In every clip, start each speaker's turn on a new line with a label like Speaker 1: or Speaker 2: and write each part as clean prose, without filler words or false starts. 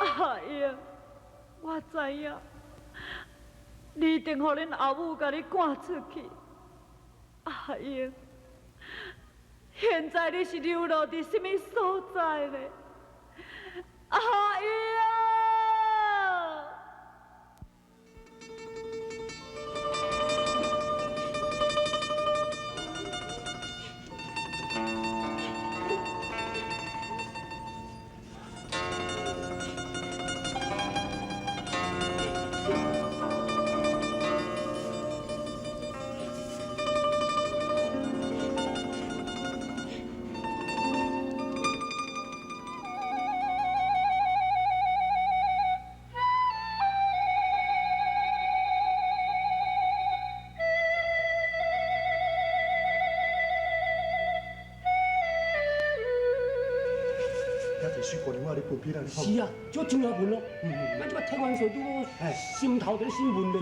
Speaker 1: 阿英，我知影，你一定予恁阿母共你趕出去。阿英，現在你是流落佇啥物所在呢？阿英！
Speaker 2: 是啊，這真阿文咯。咱這擺太元帥拄好心頭佇咧審問咧，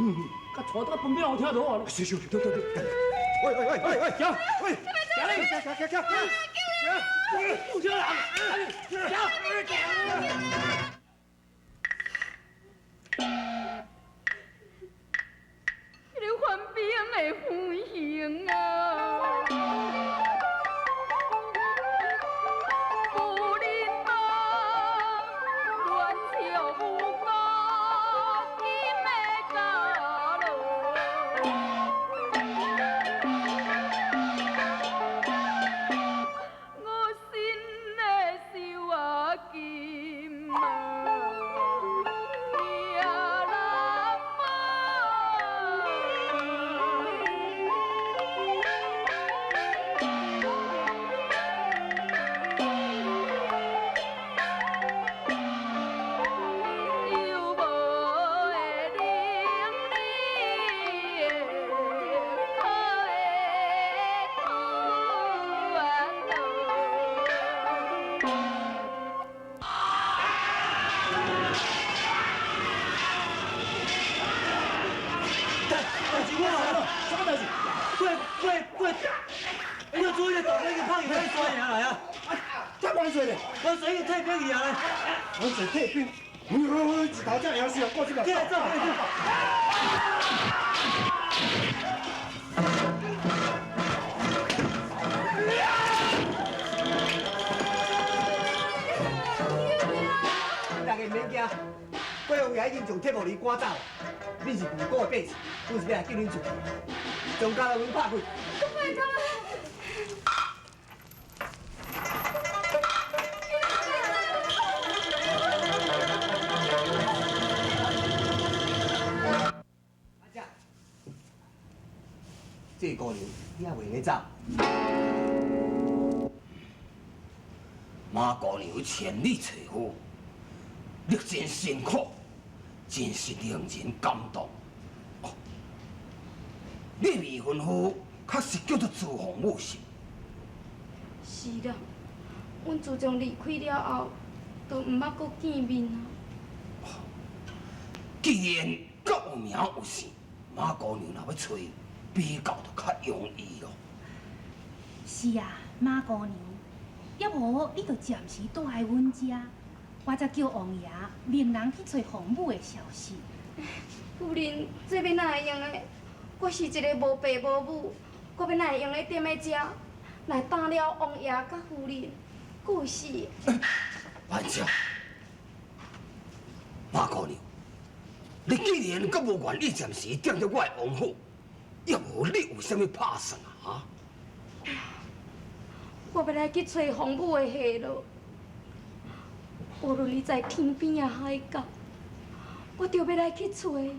Speaker 2: 共帶倒分別後廳就好啊。
Speaker 3: 是是，對對對。喂喂喂喂喂，
Speaker 2: 行，
Speaker 3: 喂，
Speaker 2: 行嘞，
Speaker 3: 行行行行。
Speaker 2: 救車人，行。
Speaker 1: 這个范兵的夫形啊！
Speaker 4: 趕走，恁是無辜的百姓，阮是欲來救恁出去，莊家來阮拍開。
Speaker 1: 拜託。
Speaker 4: 阿姐，這個姑娘你猶袂用得走。
Speaker 5: 馬姑娘千里揣夫，歷盡辛苦。真是令人感動。哦，你未婚夫確實叫做朱鳳武是？
Speaker 6: 是啦，阮自從離開了後，就毋捌閣見面啊。
Speaker 5: 既然閣有名有姓，馬姑娘若欲揣，比較就較容易囉。
Speaker 7: 是啊，馬姑娘，猶無你就暫時蹛佇阮遮。我才叫王爺命人去揣鳳母的消息。
Speaker 6: 夫人，這欲哪會用的？我是一个無爸無母，我欲哪會用的踮咧遮來打擾王爺佮夫人？故事。
Speaker 5: 万姐，馬姑娘，你既然閣無願意暫時踮佇我的王府，猶無你有啥物拍算啊？
Speaker 6: 我欲來去揣鳳母的下落。無論伊在天邊仔海角，我就欲來去揣。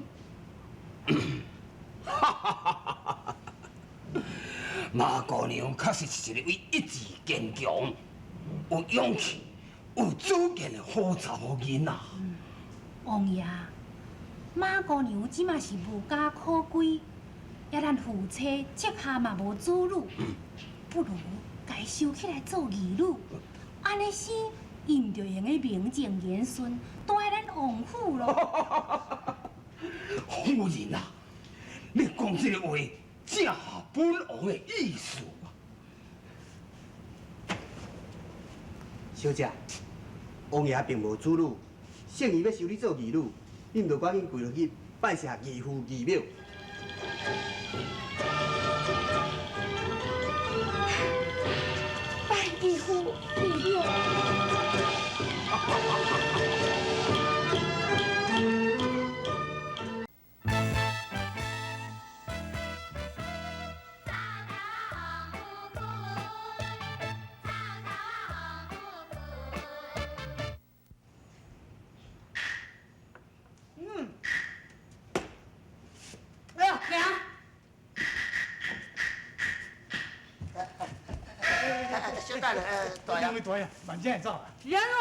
Speaker 5: 馬姑娘確實是一个位意志堅強、有勇氣、有主見的好查某囡仔。
Speaker 7: 王爺，馬姑娘這馬是無家可歸，抑咱夫妻膝下嘛無子女，不如共伊收起來做義女，按呢生。伊毋就會用得名正言順，蹛佇咱王府囉。
Speaker 5: 夫人啊，你講這个話，正合本王的意思啊。
Speaker 4: 小姐，王爺並無子女，圣意欲收你做义女，你毋著赶紧跪落去拜谢义父义母。
Speaker 6: 拜义父义母。
Speaker 8: 大爷，慢点走。
Speaker 9: 是按怎？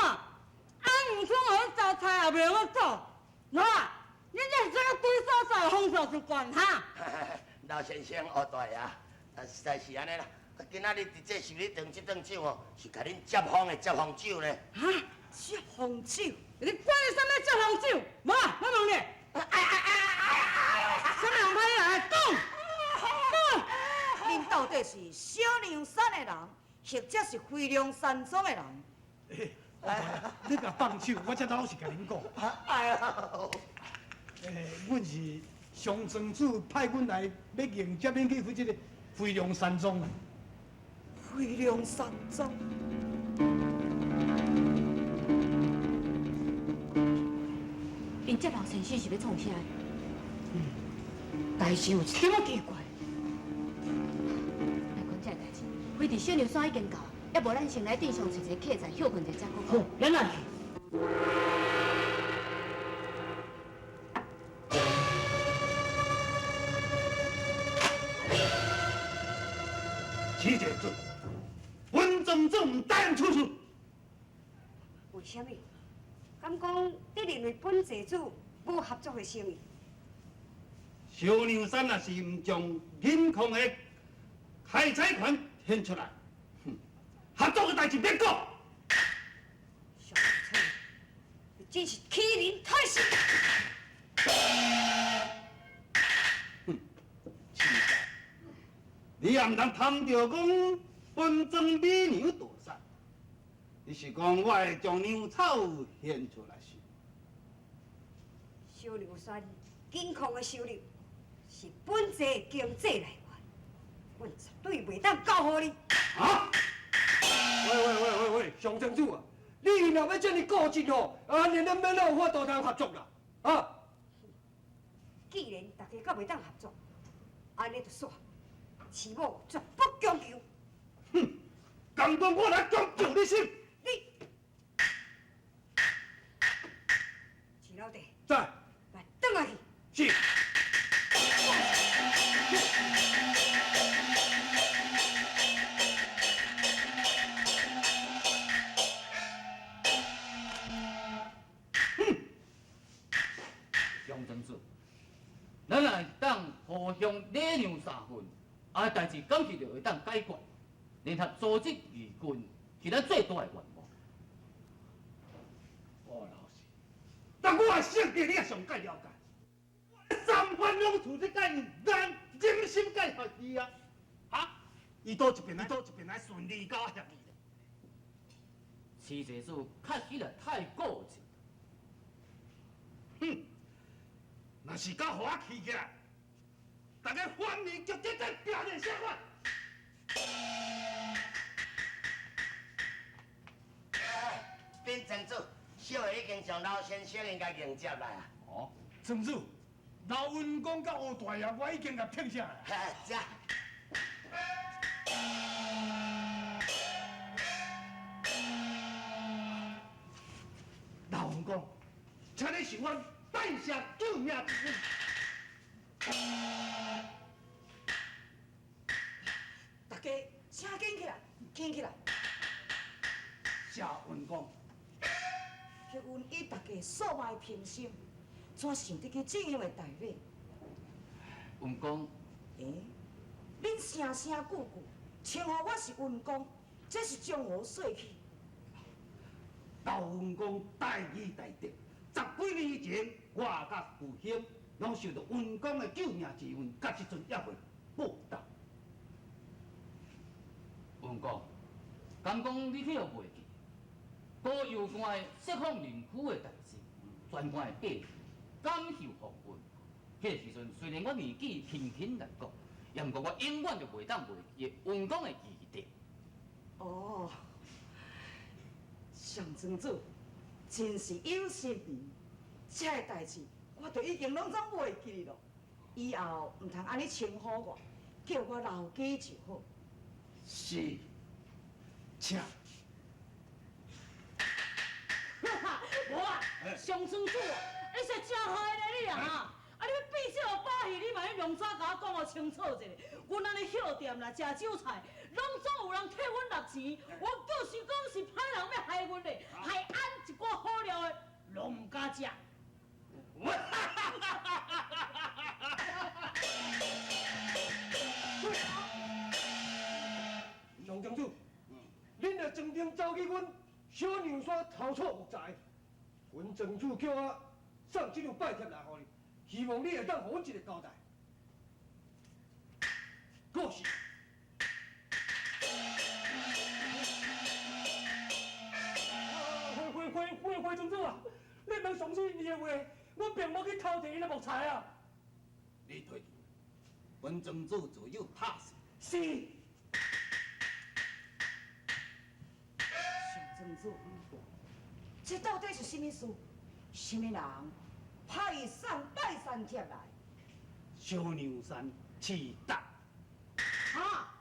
Speaker 9: 俺毋想予你招菜也袂用走。喏，你这是这个鬼所在，风俗习惯哈？
Speaker 10: 老先生，吴大爷，实在是按呢啦。今仔日伫这受你顿这顿酒哦，是共恁接风的接风酒呢。
Speaker 9: 哈？接风酒？你管你啥物接风酒？无，我问你。哎哎哎哎哎！啥物人派你来？讲，讲。
Speaker 1: 恁到底是小凉山的人，或者是飞龙山庄的人？
Speaker 8: 你共放手，我才老实共恁讲。
Speaker 10: 哎呀！
Speaker 8: 阮是上庄主派阮来欲迎接恁去赴这个飞龙山庄。
Speaker 1: 飞龙山庄。
Speaker 11: 恁这老先生是欲创啥？
Speaker 1: 代志有一点仔奇怪。
Speaker 11: 莫讲这个代志，飞伫小凉山已经到，抑无咱先来镇上找一个客栈歇困一下才阁
Speaker 1: 好，咱来去。
Speaker 5: 齐姐主，本庄主毋答应出事。
Speaker 12: 为啥物？敢讲你认为本济主无合作的诚意？
Speaker 5: 小凉山若是毋将银矿的开采权献出来，哼，合作的代志免讲。
Speaker 12: 小春，你真是欺人太甚！
Speaker 5: 哼，你也毋通贪著讲本庄美娘大杀，你是讲我会将粮草献出来是？
Speaker 12: 小凉山金矿的收入是本济的经济来源，阮绝对袂当交予你。
Speaker 5: 啊！
Speaker 3: 喂喂喂喂喂，上庄主啊，你若欲这呢固执吼，按呢咱欲哪有法度通合作啦？啊！
Speaker 12: 既然大家阁袂当合作，按呢就煞，饲某绝不强求。
Speaker 5: 哼，敢讲我来强求你心？
Speaker 12: 你，钱老弟，
Speaker 5: 在，
Speaker 12: 来转来
Speaker 5: 去。是。
Speaker 13: 哼，杨庄主，咱若会当互相礼让三分，啊，代志敢是就会当解决。联合组织义军是咱最大的愿望。
Speaker 5: 郭老师，但我的性格你也上盖了解。三番两次咧共伊忍忍心解决伊啊，哈？伊倒一边来，倒一边来顺利佮我协议咧。
Speaker 13: 徐济主确实也太固执。
Speaker 5: 哼，若是敢予我气起来，大家反面就直接拼咧相反。
Speaker 10: 禀庄主，小的已经将老先生𪜶共迎接来啊。
Speaker 8: 哦，庄主，老温公佮吴大爷，我已经共聘下来。
Speaker 10: 嘿，这。
Speaker 5: 老温公，请你受阮拜谢救命之恩。
Speaker 1: 大家请紧起来，紧起来。
Speaker 5: 谢温公。
Speaker 1: 求阮与大家素昧平生，怎想得起这样的大礼？
Speaker 13: 温公。
Speaker 1: 欸，恁声声句句称呼我是温公，这是将何说起？
Speaker 5: 老温公大义大德，十几年前我佮父兄拢受到温公的救命之恩，到这阵犹未报答。
Speaker 13: 温公，敢讲你去予袂记？高油罐释放林区的代志，全关的百姓感受风云。彼个时阵，虽然我年纪轻轻来讲，也毋过我永远就袂当袂记文公的义德。
Speaker 9: 哦，上庄主真是有心人，这个代志我都已经拢总袂记哩咯。以后毋通按呢称呼我，叫我老家就好。
Speaker 8: 是，请。
Speaker 1: 无啊，上庄主啊，你是真害咧你啊哈！啊，你欲变这个把戏，你嘛欲用纸共我讲予清楚一下。阮按呢歇店啦，食酒菜，拢总有人替阮纳钱，我就是讲是歹人欲害阮咧，害俺一寡好料的，拢毋敢食。
Speaker 3: 上庄主，恁的庄丁走去阮小娘山偷取木材，阮庄主叫我送这张拜帖来予你，希望你会当予阮一个交代。过是。
Speaker 2: 回回回回庄主啊！你免相信伊的话，我并无去偷摕𪜶的木材啊！
Speaker 5: 你退去，本庄主自有拍算。
Speaker 2: 是。
Speaker 9: 上庄主，这到底是啥物事？啥物人派伊送拜山帖来？
Speaker 8: 小娘山市达。
Speaker 1: 哈！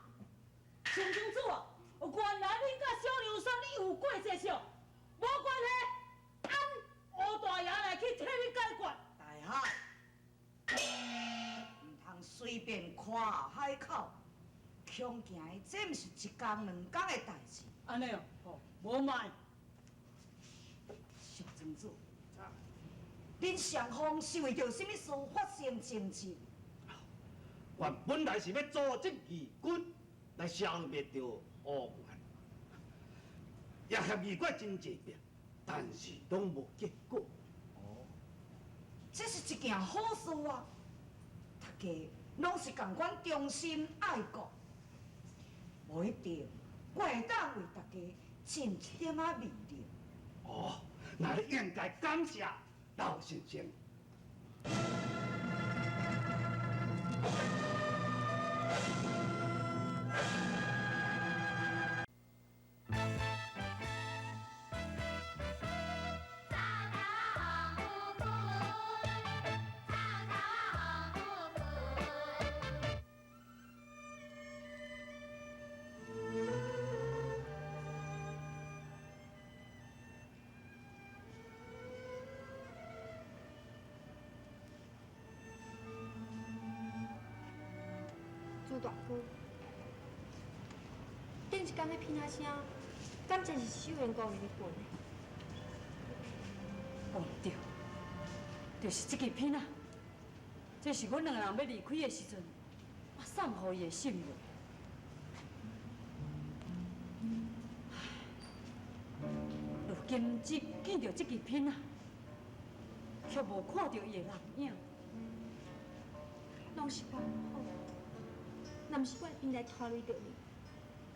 Speaker 1: 上庄主啊，原来恁佮小娘山你有过接触，无关系，按吴大爷来去替你解决。
Speaker 9: 大海，毋通随便夸海口，恐惊的这毋是一工两工的代志。
Speaker 1: 按呢哦，吼，无卖。
Speaker 9: 上庄主，恁双方是为著啥物事发生争执？
Speaker 8: 我本来是欲组织义军来消灭著乌元，也协议过真济遍，但是拢无结果。
Speaker 9: 哦，这是一件好事啊！大家拢是仝款忠心爱国，无一定我会当为大家尽一点仔微力。
Speaker 8: 哦，那你应该感谢老先生。
Speaker 6: 朱大哥，顶一工彼片仔声，敢真是秀贤姑娘咧分的？
Speaker 1: 哦对，就是这支片仔，这是阮两个人欲离开的时阵，我送予伊的信物。如今只见著这支片仔，却无看著伊的人影。
Speaker 6: 拢是我毋好。若毋是我的病来拖累著你，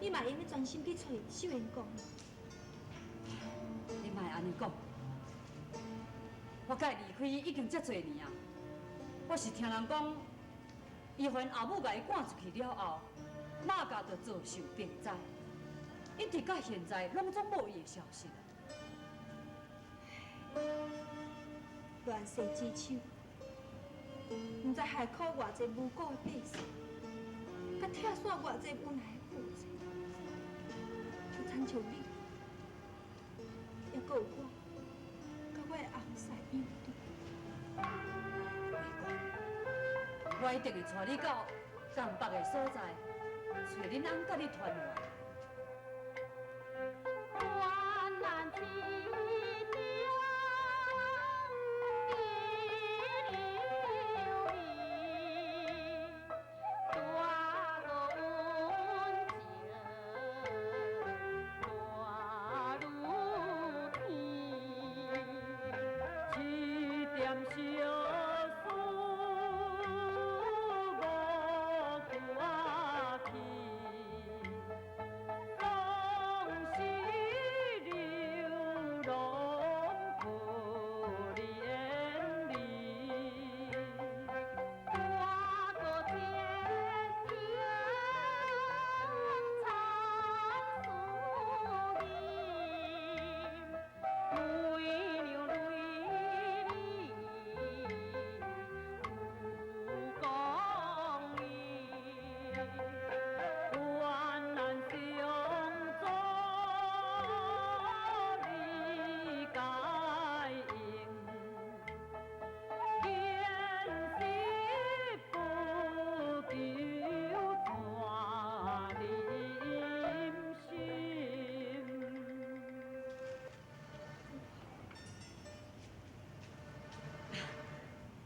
Speaker 6: 你嘛会用得专心去揣秀贤姑娘。
Speaker 1: 你莫按呢讲，我佮伊离开已经遮济年啊。我是听人讲，伊予𪜶后母共伊赶出去了后，马家就遭受病灾，一直到现在拢总无伊的消息。
Speaker 6: 乱世之秋，毋知害苦偌济无辜的百姓。佮拆散偌济无奈的夫妻，就亲像你，犹阁有我，佮我的翁婿养女。
Speaker 1: 我一定会带你到江北的所在，揣恁翁佮你团圆。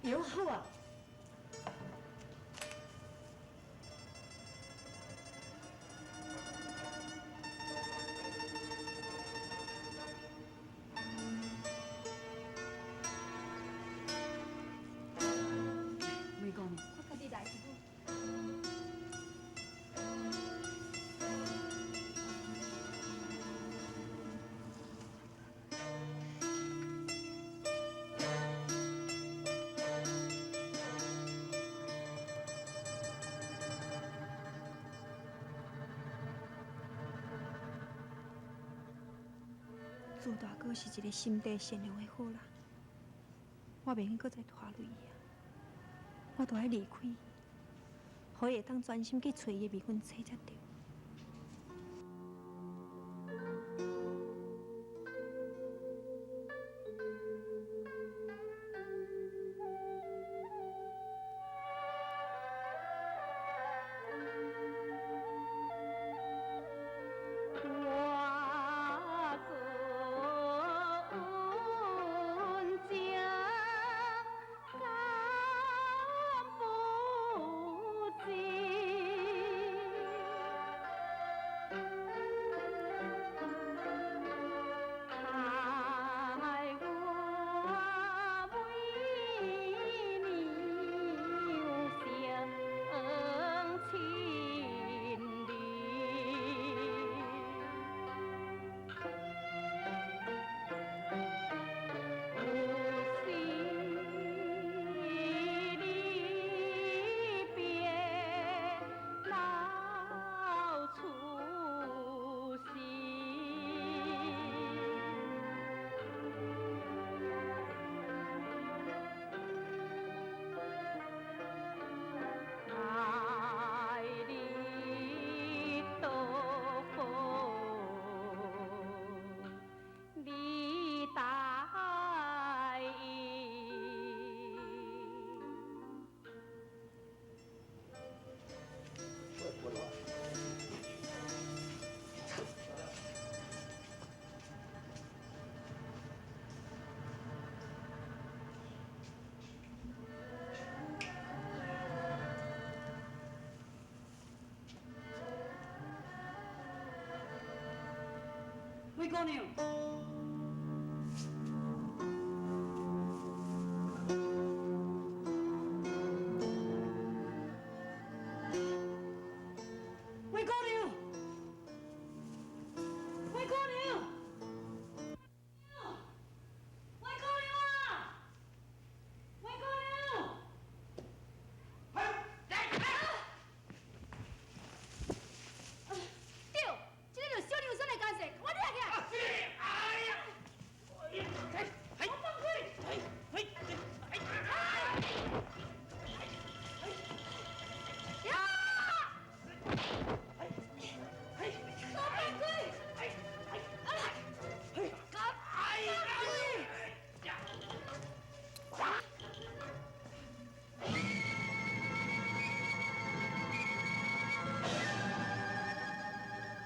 Speaker 1: 药好啊。梅姑娘，
Speaker 6: 我家己來就好。朱大哥是一个心地善良的好人，我袂用阁再拖累伊啊！我著爱离开伊，予伊会当专心去揣伊的未婚妻才对。
Speaker 7: 我阮情敢不知？害我为娘相亲离。有时离别闹出心，爱你都付你答应。
Speaker 1: 梅姑娘。